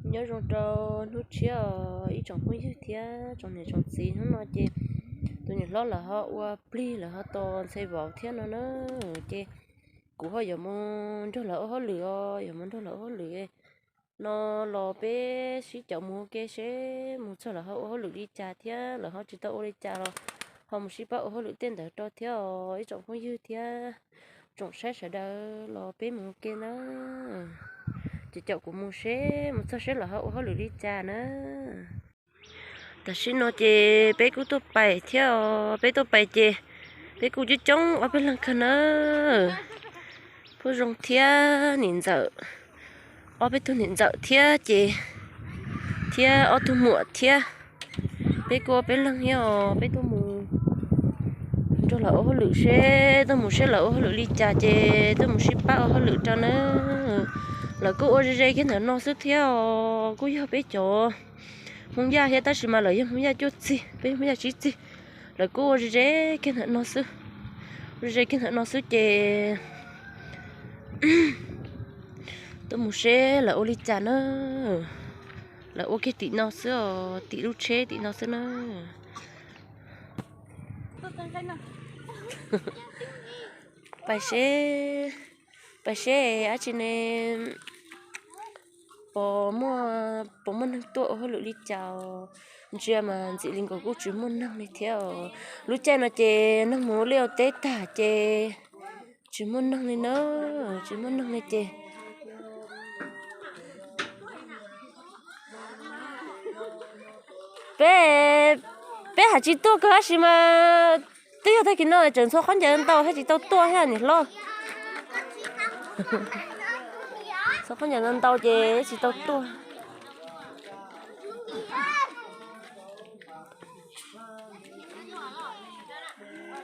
Nyob zoo rau hnub tshiab os ib tsoom phooj ywg thiab tsoom niam tsoom txiv. Hnub no ces tus niam hlob lawv ho ua plig lawv ho tos ntxhais vauv thiab no na. Ces kuv ho yuav mus nrog lawv ua hauj lwm os, yuav mus nrog lawv ua hauj lwm no los peb sib caum mus ua ke seb mus txog lawv ho ua hauj lwm li cas thiab lawv ho tsis tau ua li cas los ho mus sib pab ua hauj lwm tej ntawd rau thiab os ib tsoom phooj ywg thiab tsoom saib sawv daws los peb mus ua ke na. Ces caum kuv mus seb mus txog seb lawv ho ua hauj lwm li cas na. Tam sim no ces peb kuj tuaj pais thiab os, peb tuaj pais ces peb kuj coob coob ob peb leeg kawg na. Phooj Zoo thiab niam ntxawm, ob peb tug niam ntxawm thiab ces thiab ob tug muam thiab. Peb kuj ob peb leeg thiab os, peb tuaj mus nrog lawv ua hauj lwm seb tuaj mus seb lawv ua hauj lwm li cas ces tuaj mus sib pab ua hauj lwm rau na. Lawv kuj ua ze ze kiag ntawm no xwb thiab os, kuj yog peb cov Hmoob Yaj thiab tab sis mas lawv yog Hmoob Yaj cuaj txig, peb yog Hmoob Yaj tsib txig. Lawv kuj ua ze ze kiag ntawm no xwb, ua ze ze kiag ntawm no xwb ces tuaj mus seb lawv ua li cas na. Lawv ua kiag tim no xwb os, tim lub tsheb tim no xwb na. Pais seb, pais seb dab tsi ne, puas muaj, puas muaj neeg tuaj ua hauj lwm li cas. Ntsia mas ntxim li nkaus kuj tsis muaj neeg li thiab os. Lub caij no ces neeg mus ua liaj ua teb tag ces tsis muaj neeg li na, tsis muaj neeg li ces peb, peb hais tsis tuaj kawg tab sis mas twb yog tag kis no tseem ntxhua khaub ncaws ntau thiab tsis tau tuaj thiab niam hlob. Ntxhua khaub ncaws ntau ntau ces tsis tau tuaj.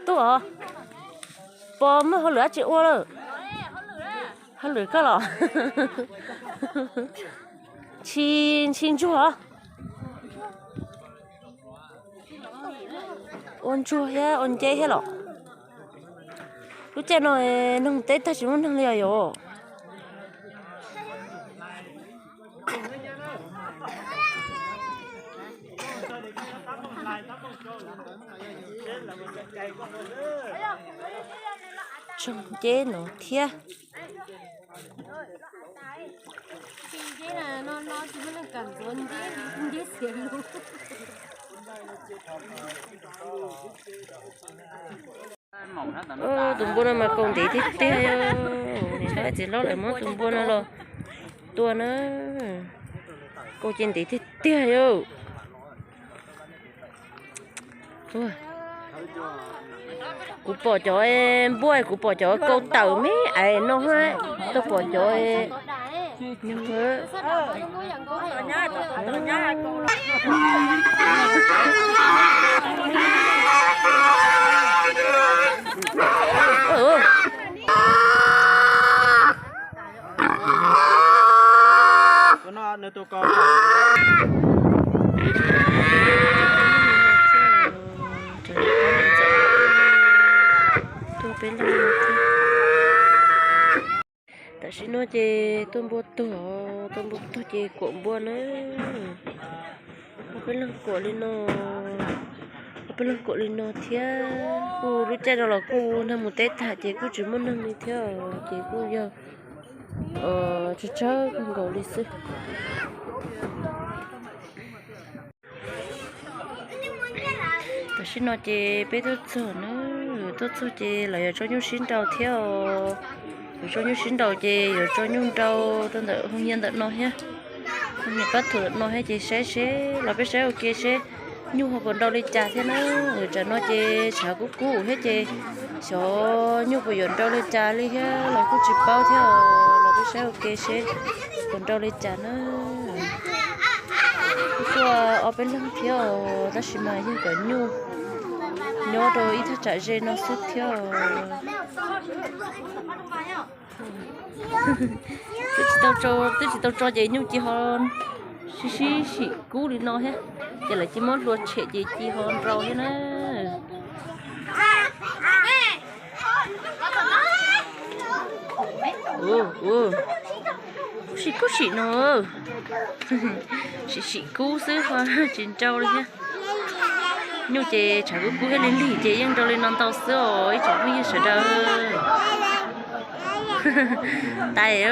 Tuaj os, puas muaj hauj lwm dab tsi ua lawm? Hauj lwm koj los? Ntshis, ntshis ntsuag os. Ua ntsuag thiab ua nceb thiab los? Lub caij no neeg teb tag tsis muaj neeg li os yom. Tsoog nceb no thiab. Tus npua no mas kaus ntev tiag tiag. Niam hlob txiv hlob lawv muab tus npua no los tua na. Kaus ces ntev tiag tiag yom. Kuv pom cov npua, kuv pom cov kaus tawm me aiv no, tuaj pom cov Tam sim no ces tua npua tuag, tua npua tuag ces kuam npua na. Ob peb leeg kuam li no, ob peb leeg kuam li no thiab. Kuj lub caij no los kuj neeg mus teb tag ces kuj tsis muaj neeg li thiab ces kuj yog tsawg tsawg kawg nkaus li xwb. Tam sim no ces peb tuaj txog na, tuaj txog ces lawv yuav tso nyuj sib nraus thiab os. Yuav tso nyuj sib nraus ces yuav tso nyuj nrau rau ntawm hoo nyiaj ntawm no thiab, hoo nyiaj pab thuam ntawm no thiab ces saib seb los peb saib ua ke seb nyuj ho puas nrau li cas thiab na. Tam no ces tshav kub kub thiab ces xyov nyuj puas yuav nrau li cas li thiab los kuj tsis paub thiab os. Los peb saib ua ke seb puas nrau li cas na. Kuj tuaj ob peb leeg thiab os, tab sis mas yog cov nyuj nyob rau ib thaj tsam ze no xwb thiab os. Twb tsis tau tso, twb tsis tau tso ces nyuj cia ho sib sib sim kub li no thiab, ces lawv cia muab hlua tshem ces cia ho nrau thiab na. Ua, ua, kuv Sim kub sim no, sim sim kub xwb ho tsis nrau li thiab. Nyuj ces tshav kub kub thiab lig lig ces yeej nrau li no ntau xwb os ib tsoom phooj ywg sawv daws. Tais,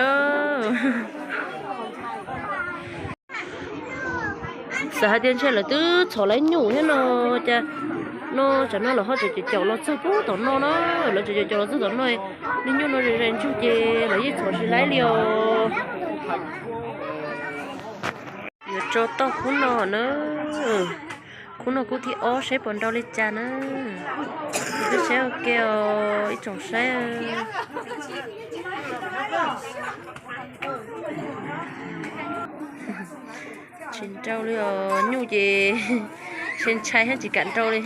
xav hais tias ntshe lawv twb txhom laib nyuj thiab no, cas no tsam no lawv ho tseem caum caum los txog pub tom no na, lawv tseem caum caum los txog tom no, niag nyuj no zais zais ntsug ces lawv yeej txhom tsis laib li os. Yuav tso toj khub no na, khub no khub thib ob saib puas nrau li cas na. Twb saib ua ke os ib tsoom saib. Tsis nrau li os, nyuj ces ntshai ntshai thiab tsis kam nrau li.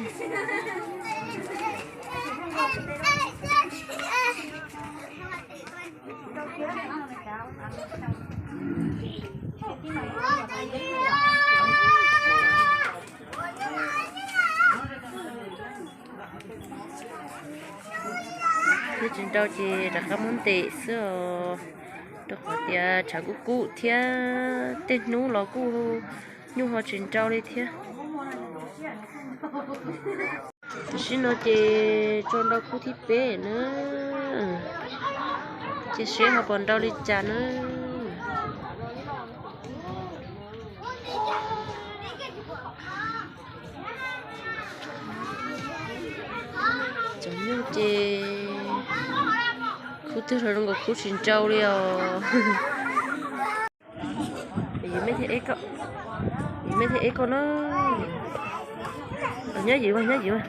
Twb tsis nrau ces rov qab muab ntes xwb os, rau qhov tias tshav kub kub thiab tej hnub los kuj nyuj ho tsis nrau li thiab. Tam sim no ces tso nrau khub thib peb na, ces seb ho puas nrau li cas na. Cov nyuj ces khub twg los zoo nkaus khub tsis nrau li os. Yus me thiab eb koj na. Nyob yus, nyob yus.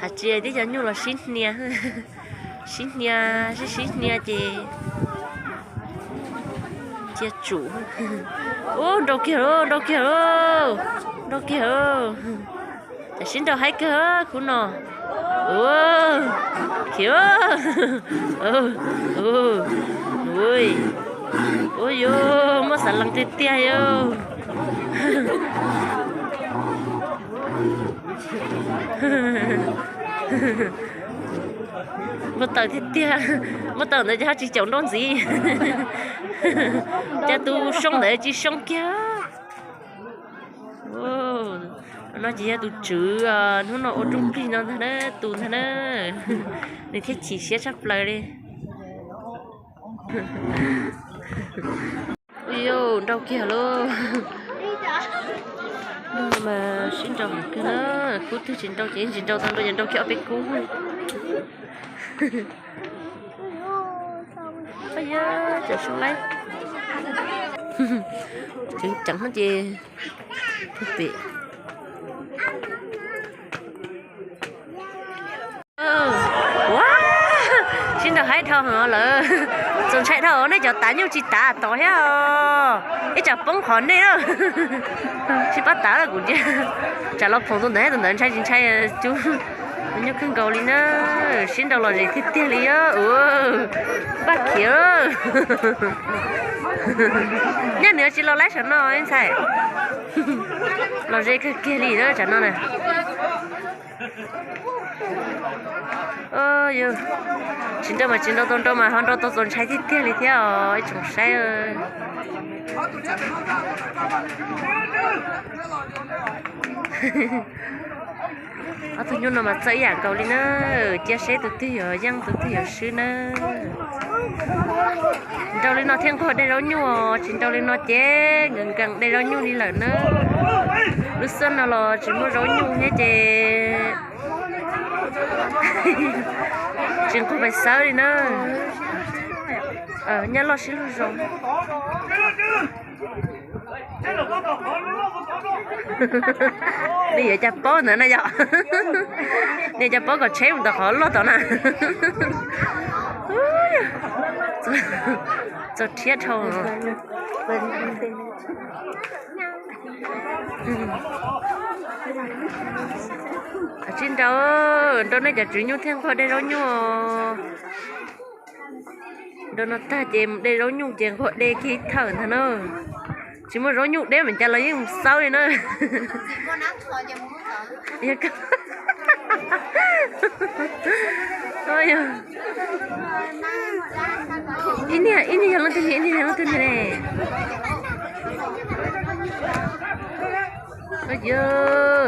Hais tsis tib cov nyuj los sib hnia, sib hnia, sib sib hnia ces cia tsum. Ub, nrau kiag lauj, nrau kiag lauj, nrau kiag lauj. Tam sim nrau haib kawg khub no. Khiav, ua yus muaj xav lees tiag tiag yus. Muaj taws tiag tiag, muaj taws ntawd ces ho tsis caum nrau ntxiv. Cas tus soo ntawd tsis soo kiag. No ces yog tus tswv hnub no ua rooj plig no ntag na, tus ntag na. Nws thiaj chim siab tshaj plaws li. Ua yus nrau kiag lauj. Mas sib nrau heev kawg na, khub twg tsis nrau ces tsis nrau tau nrau ces nrau kiag ob peb kub. Yog cov soo laib ceev ceev no ces pem. Ua, sib nrau haib dhau heev lawm. Txaus ntshai dhau, nej cov tav nyuj tsis tav tod thiab os, ib tsam poob qhov nej na. Tsis pab tav lawm kuv ntsia. Tsam los phoom tus ntawd, tus ntawd ntshai tsis ntshai cub. Nyuj kawg nkaus li na, sib nrau lom zem tiag tiag li os. Npaj khiav, nyaj nws tsis los laib saum no ntxhais. Lom zem kawg kiag li na tsam no na. Yus tsis nrau mas tsis nrau tau, nrau mas ho nrau tau txaus ntshai tiag tiag li thiab os ib tsoom saib. Ob tug nyuj no mas txawj ib yam nkaus li na, cia seb tus twg yuav yeej tus twg yuav swb na. Nrau li no thiaj nquag de zaub nyuj os, tsis nrau li no ces nkees nkees de zaub nyuj li lawm na. Lub xub no los tsis muaj zaub nyuj thiab ces tsis nquag pais xawb li na. Nyaj loj sib luag zoo. Nej yuav cas paub ntawd na yom? Nej cas paub kom tsheb mus tom qhov loj tom na? Txaus rhiab dhau. Tsis nrau, nrau nej cov tswv nyuj thiaj nquag de zaub nyuj. Nrau no tag ces mus de zaub nyuj ces nquag de kiag ib thawm ntag na. Tsis muaj zaub nyuj deb mas cas los yeej mus xawb li na. Ib niag, ib niag yog leej twg, ib niag yog leej twg ne?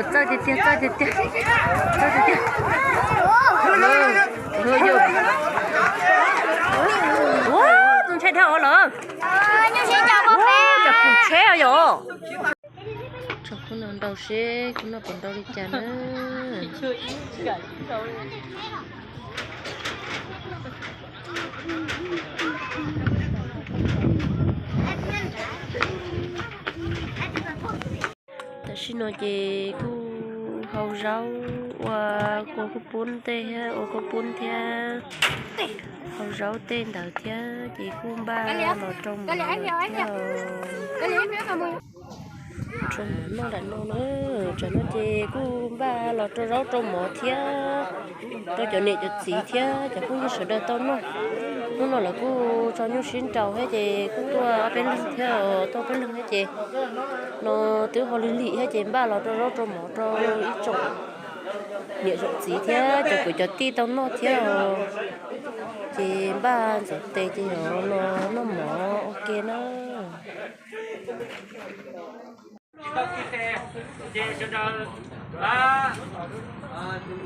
Txawj tiag tiag, txawj tiag tiag, txawj tiag tiag. Ua, tus ntshai dhau lawm. Cov pum tsheb yom. Tso khub no nrau seb khub no puas nrau li cas na. Tam sim no ces kuj hau zaub ua kua kub pub tej thiab, ua kua kub pub thiab, hau zaub tej ntawd thiab ces kuj npaj los rau mov thiab. Rau mov noj nram no na, tam no ces kuj npaj los rau zaub rau mov thiab, rau cov niam cov txiv thiab cov phooj ywg sawv daws tau noj. Hnub no lawv kuj tso nyuj sib nraus thiab ces kuj tuaj ob peb leeg thiab, tuaj ob peb leeg thiab ces no twb ho lig lim thiab ces npaj los rau zaub rau mov rau ib tsoom niam tsoom txiv thiab cov kwv cov tij tau noj thiab os. Ces npaj ntxuav tes ces yuav los noj mov ua ke na. Tsis tau kis tes, ces sawv daws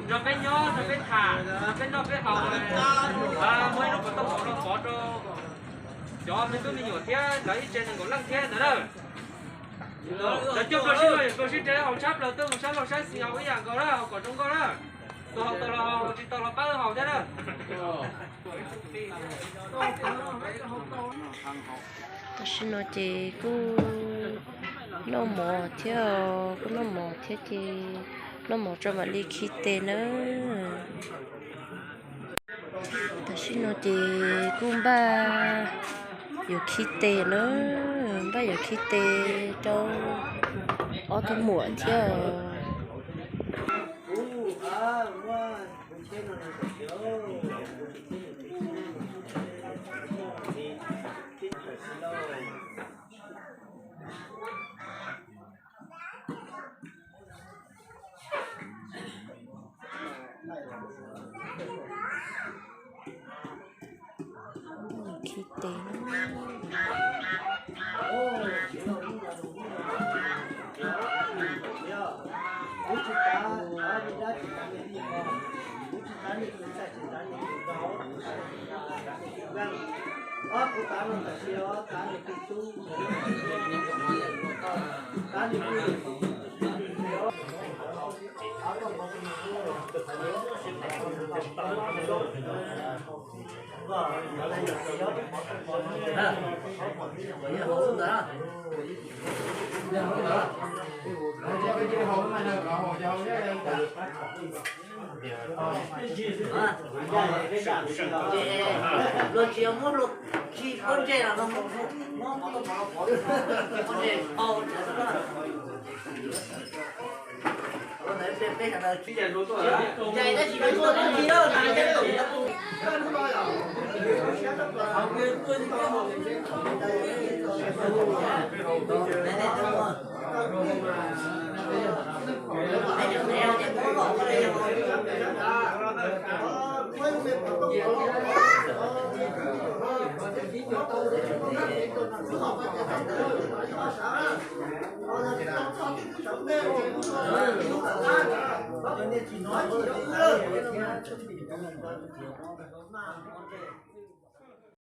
nrog peb nyob, nrog peb tham, nrog peb noj peb haus, muaj ib lub qhov tooj hauv no pov rau cov me tub me nyuam thiab lawv ib tsev nees nkaum leej thiab ntawd na. Cov coj plaws sib noj, coj plaws sib nrhiav, haus tshab plaws tuaj mus sab laug sab xis haus ib yam nkaus na, haus kom zoo nkauj na. Tus haus tau los haus, tsis tau los pab haus thiab na. Tam sim no ces kuj noj mov thiab, kuj noj mov thiab ces noj mov tso mam li khi tes na. Tam sim no ces kuj npaj yuav khi tes na, npaj yuav khi tes rau ob tug muam thiab. Khi tes. Luag tsis yog muab luag khi pob ntseg los no, muab pob ntseg pov, pob ntseg pov.